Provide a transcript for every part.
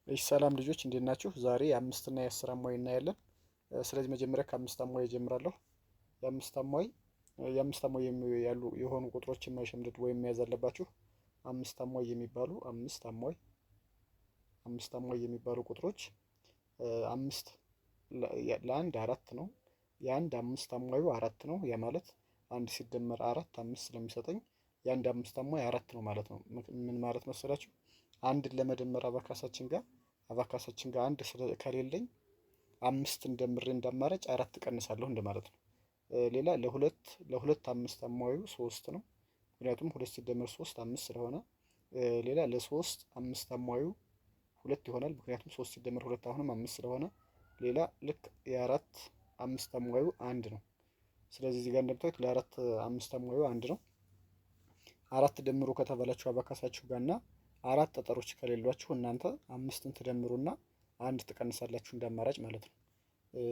እሺ ሰላም ልጆች እንዴት ናችሁ? ዛሬ የአምስት እና የአስር አሟይ እናያለን። ስለዚህ መጀመሪያ ከአምስት አሟይ እጀምራለሁ። የአምስት አሟይ የአምስት አሟይ ያሉ የሆኑ ቁጥሮችን መሸምደድ ወይም መያዝ አለባችሁ። አምስት አሟይ የሚባሉ አምስት አሟይ የሚባሉ ቁጥሮች አምስት ለአንድ አራት ነው። የአንድ አምስት አሟዩ አራት ነው። ያ ማለት አንድ ሲደመር አራት አምስት ስለሚሰጠኝ የአንድ አምስት አሟይ አራት ነው ማለት ነው። ምን ማለት መሰላችሁ? አንድን ለመደመር አባካሳችን ጋር አንድ ከሌለኝ አምስትን ደምሬ እንዳማራጭ አራት እቀንሳለሁ እንደማለት ነው። ሌላ ለሁለት አምስት አሟዩ ሶስት ነው። ምክንያቱም ሁለት ሲደመር ሶስት አምስት ስለሆነ። ሌላ ለሶስት አምስት አሟዩ ሁለት ይሆናል። ምክንያቱም ሶስት ሲደመር ሁለት አሁንም አምስት ስለሆነ። ሌላ ልክ የአራት አምስት አሟዩ አንድ ነው። ስለዚህ እዚህ ጋር እንደምታዩት ለአራት አምስት አሟዩ አንድ ነው። አራት ደምሩ ከተባላችሁ አባካሳችሁ ጋር እና አራት ጠጠሮች ከሌሏችሁ እናንተ አምስትን ትደምሩና አንድ ትቀንሳላችሁ እንዳማራጭ ማለት ነው።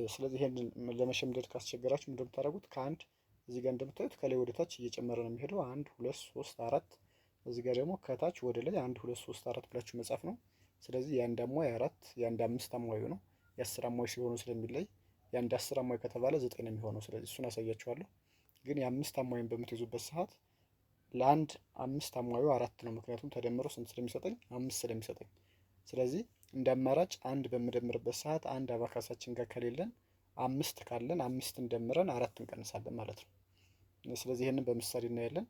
ስለዚህ ይሄንን ለመሸምደድ ካስቸገራችሁ ምንድን ነው የምታደርጉት? ከአንድ እዚህ ጋር እንደምታዩት ከላይ ወደ ታች እየጨመረ ነው የሚሄደው። አንድ፣ ሁለት፣ ሶስት፣ አራት። እዚህ ጋር ደግሞ ከታች ወደ ላይ አንድ፣ ሁለት፣ ሶስት፣ አራት ብላችሁ መጻፍ ነው። ስለዚህ የአንድ አሟይ አራት፣ የአንድ አምስት አሟዩ ነው። የአስር አሟይ ሲሆኑ ስለሚለይ የአንድ አስር አሟይ ከተባለ ዘጠኝ ነው የሚሆነው። ስለዚህ እሱን አሳያችኋለሁ። ግን የአምስት አሟይን በምትይዙበት ሰዓት ለአንድ አምስት አሟዩ አራት ነው። ምክንያቱም ተደምሮ ስንት ስለሚሰጠኝ? አምስት ስለሚሰጠኝ። ስለዚህ እንደ አማራጭ አንድ በምደምርበት ሰዓት አንድ አባካሳችን ጋር ከሌለን አምስት ካለን አምስትን ደምረን አራት እንቀንሳለን ማለት ነው። ስለዚህ ይህንን በምሳሌ እናያለን።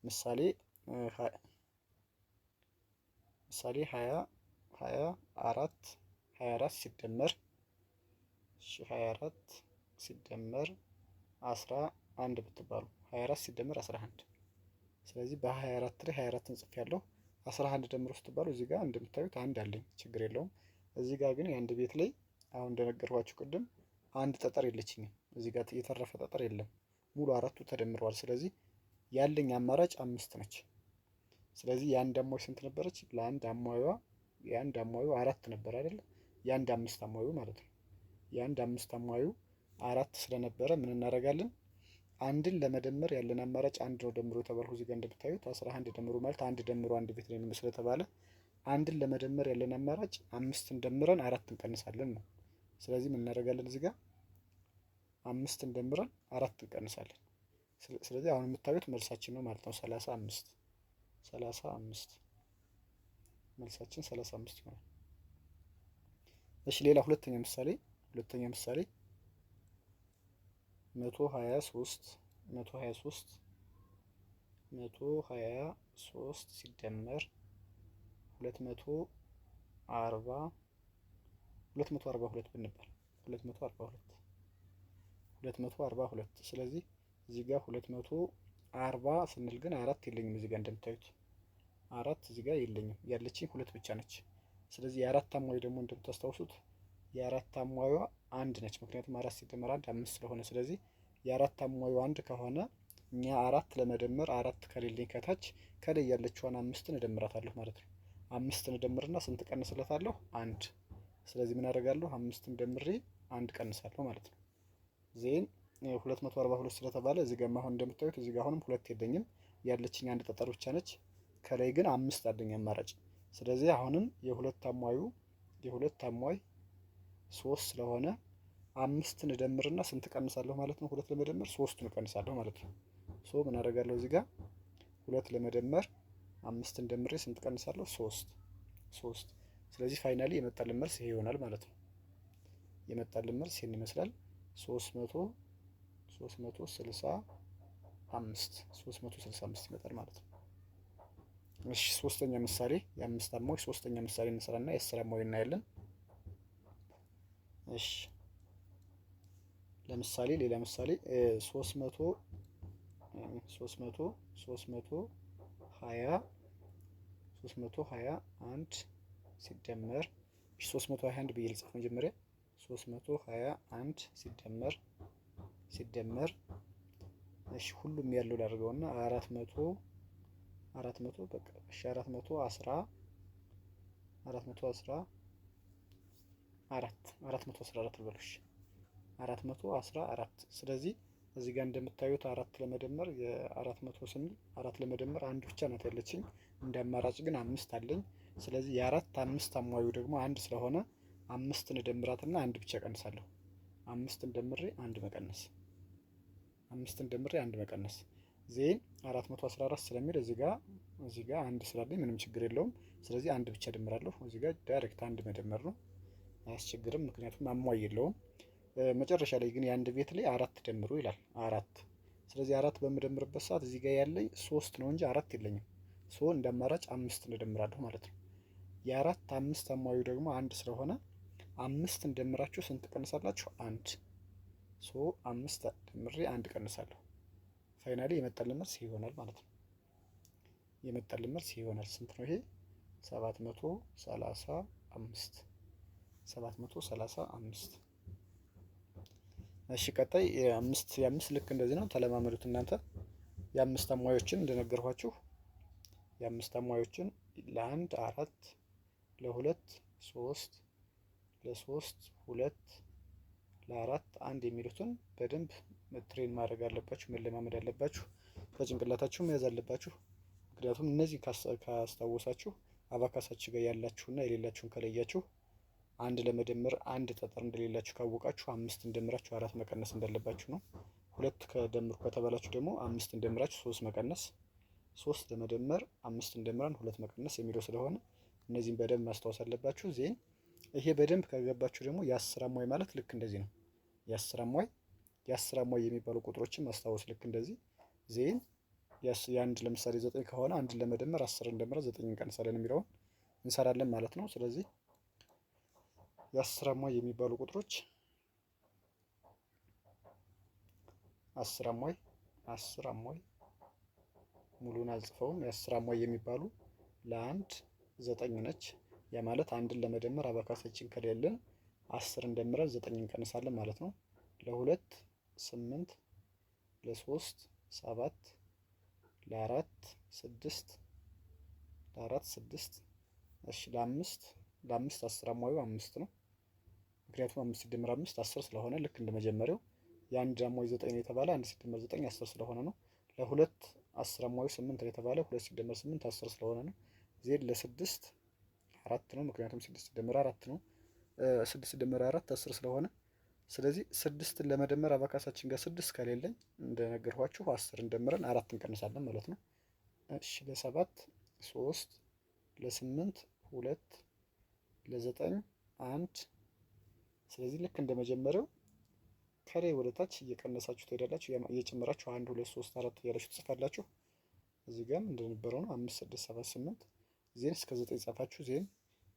ምሳሌ 24 24 ሲደመር፣ 24 ሲደመር 11 ብትባሉ፣ 24 ሲደመር 11። ስለዚህ በ24 ላይ 24ን ጽፌያለሁ። 11 ደምሮ ስትባሉ እዚህ ጋር እንደምታዩት አንድ አለኝ፣ ችግር የለውም። እዚህ ጋር ግን የአንድ ቤት ላይ አሁን እንደነገርኳችሁ ቅድም አንድ ጠጠር የለችኝም። እዚህ ጋር የተረፈ ጠጠር የለም። ሙሉ አራቱ ተደምረዋል። ስለዚህ ያለኝ አማራጭ አምስት ነች። ስለዚህ የአንድ አሟይ ስንት ነበረች? ለአንድ አሟዩዋ የአንድ አሟዩ አራት ነበር አይደለ? የአንድ አምስት አሟዩ ማለት ነው። የአንድ አምስት አሟዩ አራት ስለነበረ ምን እናደርጋለን? አንድን ለመደመር ያለን አማራጭ አንድ ነው። ደምሮ የተባልኩ እዚህ ጋር እንደምታዩት 11 ደምሮ ማለት አንድ ደምሮ አንድ ቤት ነው ስለተባለ አንድን ለመደመር ያለን አማራጭ አምስትን ደምረን አራት እንቀንሳለን ነው። ስለዚህ ምን እናደርጋለን? እዚህ ጋር አምስትን ደምረን አራት እንቀንሳለን። ስለዚህ አሁን የምታዩት መልሳችን ነው ማለት ነው። 35፣ 35፣ መልሳችን 35 ይሆናል። እሺ፣ ሌላ ሁለተኛ ምሳሌ 123፣ 123፣ 123 ሲደመር 240፣ 242 ብንባል፣ 242፣ 242። ስለዚህ እዚህ ጋር 240 ስንል ግን አራት የለኝም። እዚህ ጋር እንደምታዩት አራት እዚህ ጋር የለኝም፣ ያለችኝ ሁለት ብቻ ነች። ስለዚህ የአራት አሟይ ደግሞ እንደምታስታውሱት የአራት አሟዩዋ አንድ ነች። ምክንያቱም አራት ሲደመር አንድ አምስት ስለሆነ። ስለዚህ የአራት አሟዩ አንድ ከሆነ እኛ አራት ለመደመር አራት ከሌለኝ ከታች ከላይ ያለችዋን አምስትን እደምራታለሁ ማለት ነው። አምስትን እደምርና ስንት ቀንስለታለሁ? አንድ። ስለዚህ ምን አደርጋለሁ? አምስትን ደምሬ አንድ ቀንሳለሁ ማለት ነው። Then 242 ስለተባለ እዚህ ጋር አሁን እንደምታዩት እዚህ ጋር አሁንም ሁለት የለኝም፣ ያለችኝ አንድ ጠጠር ብቻ ነች። ከላይ ግን አምስት አለኝ አማራጭ። ስለዚህ አሁንም የሁለት አሟይ ሶስት ስለሆነ አምስትን እደምርና ስንት ቀንሳለሁ ማለት ነው? ሁለት ለመደመር ሶስቱን እቀንሳለሁ ማለት ነው። So ምን አደርጋለሁ? እዚህ ጋር ሁለት ለመደመር አምስትን ደምሬ ስንት ቀንሳለሁ? ሶስት፣ ሶስት። ስለዚህ finally የመጣልን መልስ ይሄ ይሆናል ማለት ነው። የመጣልን መልስ ይሄን ይመስላል። 300፣ 365፣ 365 ይመጣል ማለት ነው። እሺ፣ ሶስተኛ ምሳሌ የአምስት አሟይ ሶስተኛ ምሳሌ እንሰራና የአስር አሟይ እናያለን። እሺ፣ ለምሳሌ ሌላ ምሳሌ 300፣ 300፣ 320፣ 321 ሲደመር፣ 321 ብዬ ልጻፍ መጀመሪያ፣ 321 ሲደመር፣ እሺ ሁሉም ያለው ላድርገውና 400፣ 400፣ በቃ እሺ 410፣ 414፣ 414 ልበሉ፣ እሺ 414። ስለዚህ እዚህ ጋር እንደምታዩት አራት ለመደመር የ400 ስንል አራት ለመደመር አንድ ብቻ ናት ያለችኝ፣ እንደ አማራጭ ግን አምስት አለኝ። ስለዚህ የአራት አምስት አሟዩ ደግሞ አንድ ስለሆነ አምስትን እደምራትና አንድ ብቻ ቀንሳለሁ። አምስትን ደምሬ አንድ መቀነስ፣ አምስትን ደምሬ አንድ መቀነስ then 414 ስለሚል እዚህ ጋር አንድ ስላለኝ ምንም ችግር የለውም። ስለዚህ አንድ ብቻ ደምራለሁ። እዚህ ጋር direct አንድ መደመር ነው፣ አያስቸግርም። ምክንያቱም አሟይ የለውም። መጨረሻ ላይ ግን የአንድ ቤት ላይ አራት ደምሩ ይላል። አራት። ስለዚህ አራት በምደምርበት ሰዓት እዚህ ጋር ያለኝ ሶስት ነው እንጂ አራት የለኝም። So እንደ አማራጭ አምስት እንደምራለሁ ማለት ነው። የአራት አምስት አሟዩ ደግሞ አንድ ስለሆነ አምስት እንደምራችሁ ስንት ቀንሳላችሁ? አንድ። So አምስት ደምሬ አንድ ቀንሳለሁ። Finally የመጣልን መልስ ይሆናል ማለት ነው። የመጣልን መልስ ይሆናል። ስንት ነው ይሄ? 735፣ 735። እሺ፣ ቀጣይ የአምስት። የአምስት ልክ እንደዚህ ነው። ተለማመዱት እናንተ። የአምስት አሟዮችን እንደነገርኳችሁ የአምስት አሟዮችን ለአንድ አራት፣ ለሁለት ሶስት፣ ለሶስት ሁለት፣ ለአራት አንድ የሚሉትን በደንብ train ማድረግ አለባችሁ፣ መለማመድ አለባችሁ፣ በጭንቅላታችሁ መያዝ አለባችሁ። ምክንያቱም እነዚህ ካስታወሳችሁ abacus ኣችሁ ጋር ያላችሁና የሌላችሁን ከለያችሁ፣ አንድ ለመደመር አንድ ጠጠር እንደሌላችሁ ካወቃችሁ አምስት እንደምራችሁ አራት መቀነስ እንዳለባችሁ ነው። ሁለት ከደምሩ ከተባላችሁ ደግሞ አምስት እንደምራችሁ ሶስት መቀነስ፣ ሶስት ለመደመር አምስት እንደምራን ሁለት መቀነስ የሚለው ስለሆነ እነዚህን በደንብ ማስታወስ አለባችሁ። Then ይሄ በደንብ ከገባችሁ ደግሞ የአስር አሟይ ማለት ልክ እንደዚህ ነው። የአስር አሟይ የሚባሉ ቁጥሮችን ማስታወስ ልክ እንደዚህ። Then የአንድ ለምሳሌ ዘጠኝ ከሆነ አንድን ለመደመር አስር እንደምረን ዘጠኝ እንቀንሳለን የሚለውን እንሰራለን ማለት ነው። ስለዚህ የአስር አሟይ የሚባሉ ቁጥሮች አስር አሟይ፣ አስር አሟይ ሙሉን አልጽፈውም። የአስር አሟይ የሚባሉ ለአንድ ዘጠኝ ነች። ያ ማለት አንድን ለመደመር abacus ኣችን ከሌለን አስር እንደምረን ዘጠኝ እንቀንሳለን ማለት ነው። ለሁለት ስምንት፣ ለሶስት ሰባት፣ ለአራት ስድስት፣ ለአራት ስድስት። እሺ፣ ለአምስት አስር አሟዩ አምስት ነው። ምክንያቱም አምስት ሲደመር አምስት 10 ስለሆነ ልክ እንደ መጀመሪያው የአንድ አሟይ ዘጠኝ ነው የተባለ አንድ ሲደመር ዘጠኝ 10 ስለሆነ ነው። ለሁለት አስር አሟዩ ስምንት ነው የተባለ ሁለት ሲደመር ስምንት 10 ስለሆነ ነው። Then ለስድስት አራት ነው። ምክንያቱም ስድስት ሲደመር አራት ነው። ስድስት ሲደመር አራት 10 ስለሆነ ስለዚህ ስድስትን ለመደመር abacus ኣችን ጋር ስድስት ከሌለኝ እንደነገርኳችሁ አስር እንደምረን አራት እንቀንሳለን ማለት ነው። እሺ፣ ለሰባት ሶስት፣ ለስምንት ሁለት፣ ለዘጠኝ አንድ። ስለዚህ ልክ እንደ መጀመሪያው ከላይ ወደ ታች እየቀነሳችሁ ትሄዳላችሁ። እየጨመራችሁ አንድ፣ ሁለት፣ ሶስት፣ አራት እያላችሁ ትጽፋላችሁ። እዚህ ጋርም እንደነበረው ነው። አምስት፣ ስድስት፣ ሰባት፣ ስምንት፣ then እስከ ዘጠኝ ጻፋችሁ። Then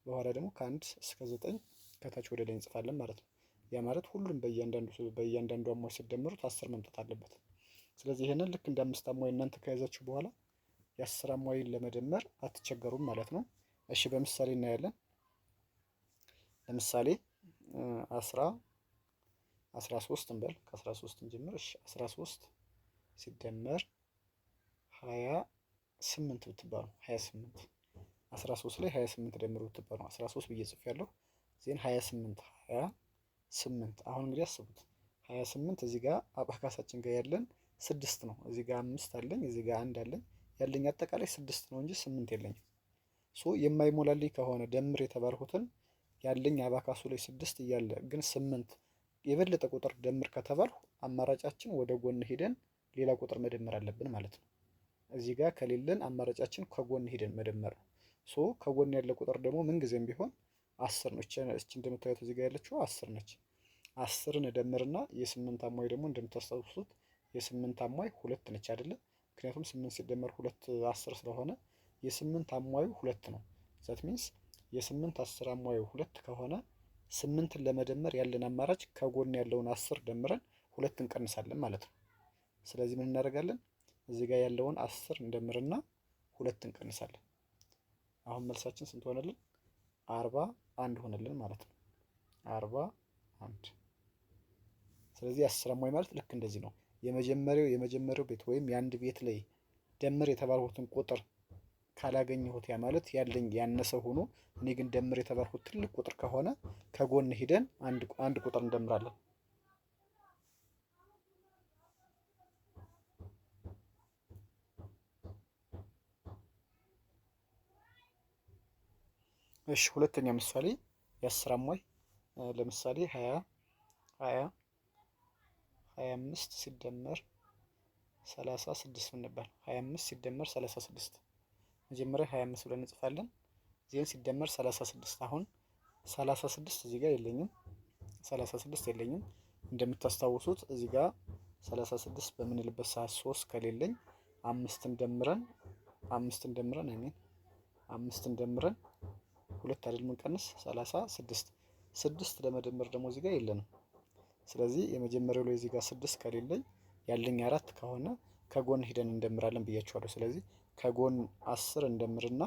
በኋላ ደግሞ ከአንድ እስከ ዘጠኝ ከታች ወደ ላይ እንጽፋለን ማለት ነው። ያ ማለት ሁሉም በእያንዳንዱ በእያንዳንዱ አሟይ ሲደመሩት 10 መምጣት አለበት። ስለዚህ ይሄንን ልክ እንደ አምስት አሟይ እናንተ ከያዛችሁ በኋላ የአስር አሟይን ለመደመር አትቸገሩም ማለት ነው። እሺ፣ በምሳሌ እናያለን። ለምሳሌ 13 እንበል፣ ከ13 እንጀምር። እሺ፣ 13 ሲደመር 28 ብትባሉ፣ 28፣ 13 ላይ 28 ደምሩ ብትባሉ 13 ብዬ ጽፌያለሁ። Then 28፣ 28። አሁን እንግዲህ አስቡት፣ 28 እዚህ ጋር abacus ኣችን ጋር ያለን ስድስት ነው። እዚህ ጋር አምስት አለኝ፣ እዚህ ጋር አንድ አለኝ። ያለኝ አጠቃላይ ስድስት ነው እንጂ ስምንት የለኝም። So የማይሞላልኝ ከሆነ ደምር የተባልኩትን ያለኝ abacus ኡ ላይ ስድስት እያለ ግን ስምንት የበለጠ ቁጥር ደምር ከተባልኩ አማራጫችን ወደ ጎን ሄደን ሌላ ቁጥር መደመር አለብን ማለት ነው። እዚህ ጋር ከሌለን አማራጫችን ከጎን ሄደን መደመር ነው። So ከጎን ያለ ቁጥር ደግሞ ምንጊዜም ቢሆን 10 ነው። እቺ እንደምታዩት እዚህ ጋር ያለችው 10 ነች። አስርን እደምርና የስምንት አሟይ ደግሞ እንደምታስታውሱት የስምንት አሟይ ሁለት ነች አይደለ? ምክንያቱም ስምንት ሲደመር ሁለት 10 ስለሆነ የስምንት አሟዩ ሁለት ነው። That means የስምንት አስር አሟዩ ሁለት ከሆነ ስምንትን ለመደመር ያለን አማራጭ ከጎን ያለውን 10 ደምረን ሁለት እንቀንሳለን ማለት ነው። ስለዚህ ምን እናደርጋለን? እዚህ ጋር ያለውን 10 እንደምርና ሁለት እንቀንሳለን። አሁን መልሳችን ስንት ሆነልን? 41 ሆነልን ማለት ነው። 41። ስለዚህ አስር አሟይ ማለት ልክ እንደዚህ ነው። የመጀመሪያው ቤት ወይም የአንድ ቤት ላይ ደምር የተባልኩትን ቁጥር ካላገኘሁት፣ ያ ማለት ያለኝ ያነሰ ሆኖ እኔ ግን ደምር የተባልኩት ትልቅ ቁጥር ከሆነ ከጎን ሂደን አንድ አንድ ቁጥር እንደምራለን። እሺ ሁለተኛ ምሳሌ የአስር አሟይ ለምሳሌ 20 20 25 ሲደመር 36 ብንባል 25 ሲደመር 36 መጀመሪያ 25 ብለን እንጽፋለን። then ሲደመር 36 አሁን 36 እዚህ ጋር የለኝም፣ 36 የለኝም። እንደምታስታውሱት እዚህ ጋር 36 በምንልበት ሰዓት 3 ከሌለኝ አምስትን ደምረን አምስትን ደምረን I mean አምስትን ደምረን ሁለት አይደል የምንቀንስ 36 ስድስት ለመደመር ደግሞ እዚህ ጋር የለንም። ስለዚህ የመጀመሪያው ላይ እዚህ ጋር ስድስት ከሌለኝ ያለኝ አራት ከሆነ ከጎን ሂደን እንደምራለን ብያችኋለሁ። ስለዚህ ከጎን 10 እንደምርና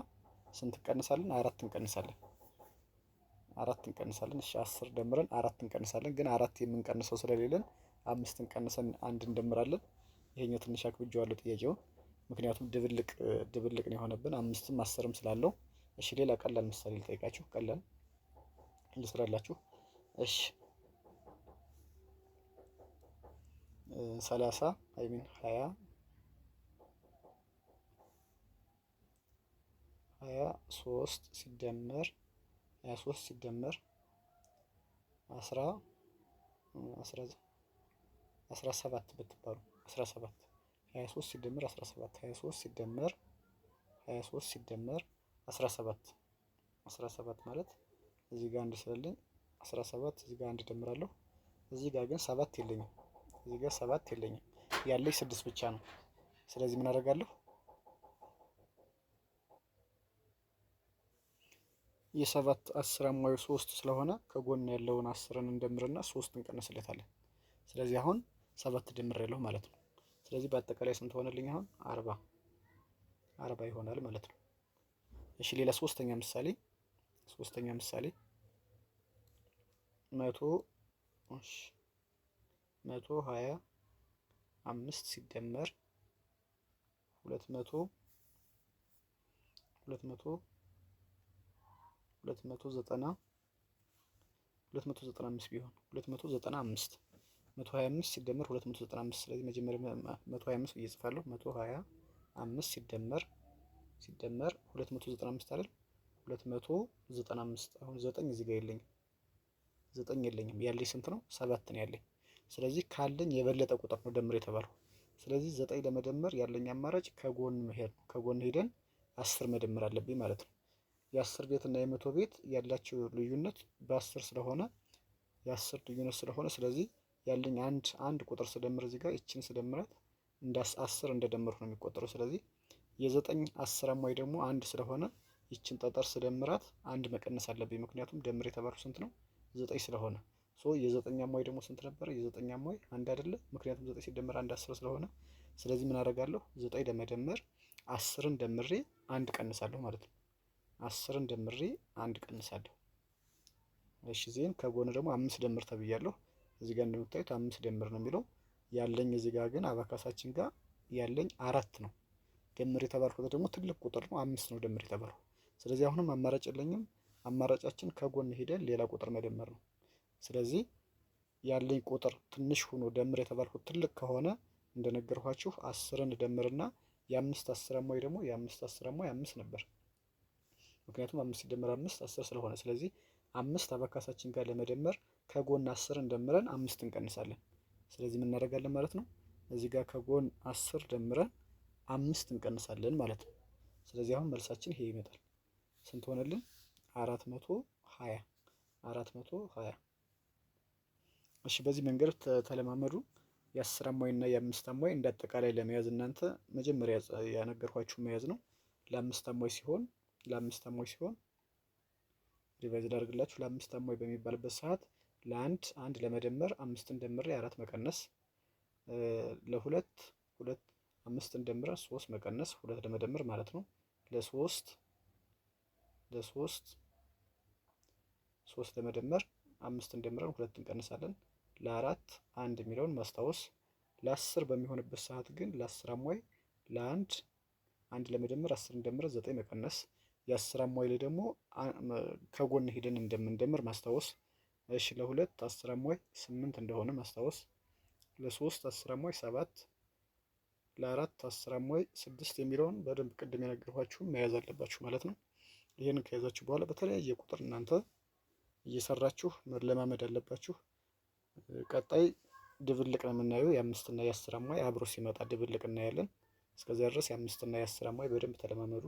ስንት እንቀንሳለን? አራት እንቀንሳለን። አራት እንቀንሳለን። እሺ 10 ደምረን አራት እንቀንሳለን። ግን አራት የምንቀንሰው ስለሌለን አምስት እንቀንሰን አንድ እንደምራለን። ይሄኛው ትንሽ አክብጄዋለሁ ጥያቄውን፣ ምክንያቱም ድብልቅ ድብልቅ ነው የሆነብን አምስትም አስርም ስላለው። እሺ ሌላ ቀላል ምሳሌ ልጠይቃችሁ፣ ቀላል ልስራላችሁ። እሺ 30 I mean 20 23 ሲደመር 23 ሲደመር 10 17 ብትባሉ 17 23 ሲደመር 17 23 ሲደመር 23 ሲደመር 17 17 ማለት እዚህ ጋር አንድ ስላለኝ 17 እዚህ ጋር አንድ ደምራለሁ። እዚህ ጋር ግን ሰባት የለኝም። እዚህ ጋር ሰባት የለኝም፣ ያለኝ ስድስት ብቻ ነው። ስለዚህ ምን አደርጋለሁ? የሰባት አስር አሟዩ ሶስት ስለሆነ ከጎን ያለውን አስርን እንደምርና ሶስት እንቀንስለታለን። ስለዚህ አሁን ሰባት ደምሬያለሁ ማለት ነው። ስለዚህ በአጠቃላይ ስንት ሆነልኝ? አሁን 40 40 ይሆናል ማለት ነው። እሺ ሌላ ሶስተኛ ምሳሌ ሶስተኛ ምሳሌ መቶ እሺ 125 ሲደመር 200 200 290 295 ቢሆን 295 125 ሲደመር 295። ስለዚህ መጀመሪያ 125 ብዬ እጽፋለሁ። 125 ሲደመር ሲደመር 295 አይደል? 295 አሁን 9 እዚህ ጋር የለኝም፣ 9 የለኝም። ያለኝ ስንት ነው? ሰባት ነው ያለኝ። ስለዚህ ካለኝ የበለጠ ቁጥር ነው ደምር የተባለው። ስለዚህ 9 ለመደመር ያለኝ አማራጭ ከጎን መሄድ ነው። ከጎን ሄደን 10 መደመር አለብኝ ማለት ነው። የአስር ቤት እና የመቶ ቤት ያላቸው ልዩነት በአስር ስለሆነ የአስር ልዩነት ስለሆነ ስለዚህ ያለኝ አንድ አንድ ቁጥር ስደምር እዚህ ጋር ይችን ስደምራት እንደ አስር እንደደመርኩ ነው የሚቆጠረው። ስለዚህ የዘጠኝ አስር አሟይ ደግሞ አንድ ስለሆነ ይችን ጠጠር ስደምራት አንድ መቀነስ አለብኝ። ምክንያቱም ደምር የተባልኩ ስንት ነው? ዘጠኝ ስለሆነ so የዘጠኝ አሟይ ደግሞ ስንት ነበረ? የዘጠኝ አሟይ አንድ አይደለ? ምክንያቱም ዘጠኝ ሲደመር አንድ አስር ስለሆነ ስለዚህ ምን አደርጋለሁ? ዘጠኝ ለመደመር አስርን ደምሬ አንድ ቀንሳለሁ ማለት ነው። አስርን ደምሬ አንድ ቀንሳለሁ። እሺ then ከጎን ደግሞ አምስት ደምር ተብያለሁ። እዚህ ጋር እንደምታዩት አምስት ደምር ነው የሚለው ያለኝ። እዚህ ጋር ግን abacus ኣችን ጋር ያለኝ አራት ነው። ደምር የተባልኩት ደግሞ ትልቅ ቁጥር ነው፣ አምስት ነው ደምር የተባልኩት። ስለዚህ አሁንም አማራጭ የለኝም። አማራጫችን ከጎን ሄደን ሌላ ቁጥር መደመር ነው። ስለዚህ ያለኝ ቁጥር ትንሽ ሆኖ ደምር የተባልኩት ትልቅ ከሆነ እንደነገርኳችሁ አስርን ደምርና የአምስት አስር አሟይ ደግሞ የአምስት አስር አሟይ አምስት ነበር። ምክንያቱም አምስት ሲደመር አምስት አስር ስለሆነ ስለዚህ አምስት abacus ኣችን ጋር ለመደመር ከጎን አስርን ደምረን አምስት እንቀንሳለን። ስለዚህ ምን እናደርጋለን ማለት ነው? እዚህ ጋር ከጎን አስር ደምረን አምስት እንቀንሳለን ማለት ነው። ስለዚህ አሁን መልሳችን ይሄ ይመጣል። ስንት ሆነልን? 420 420። እሺ በዚህ መንገድ ተለማመዱ። የአስር አሟይ እና የአምስት አሟይ እንደ አጠቃላይ ለመያዝ እናንተ መጀመሪያ ያነገርኳችሁ መያዝ ነው። ለአምስት አሟይ ሲሆን ለአምስት አሟይ ሲሆን revise ላድርግላችሁ። ለአምስት አሟይ በሚባልበት ሰዓት ለአንድ አንድ ለመደመር አምስትን ደምሬ አራት መቀነስ፣ ለሁለት ሁለት አምስትን ደምረን ሶስት መቀነስ ሁለት ለመደመር ማለት ነው። ለሶስት ለሶስት ሶስት ለመደመር አምስትን ደምረን ሁለት እንቀንሳለን። ለአራት አንድ የሚለውን ማስታወስ። ለአስር በሚሆንበት ሰዓት ግን ለአስር አሟይ ለአንድ አንድ ለመደመር አስርን ደምረን ዘጠኝ መቀነስ የአስር አሟይ ላይ ደግሞ ከጎን ሄደን እንደምንደምር ማስታወስ። እሺ ለሁለት አስር አሟይ ስምንት እንደሆነ ማስታወስ። ለሶስት አስር አሟይ ሰባት፣ ለአራት አስር አሟይ ስድስት የሚለውን በደንብ ቅድም የነገርኳችሁ መያዝ አለባችሁ ማለት ነው። ይህንን ከያዛችሁ በኋላ በተለያየ ቁጥር እናንተ እየሰራችሁ መለማመድ አለባችሁ። ቀጣይ ድብልቅ ነው የምናየው። የ5 እና የ10 አሟይ አብሮ ሲመጣ ድብልቅ እናያለን። እስከዚያ ድረስ የ5 እና የ10 አሟይ በደንብ ተለማመዱ።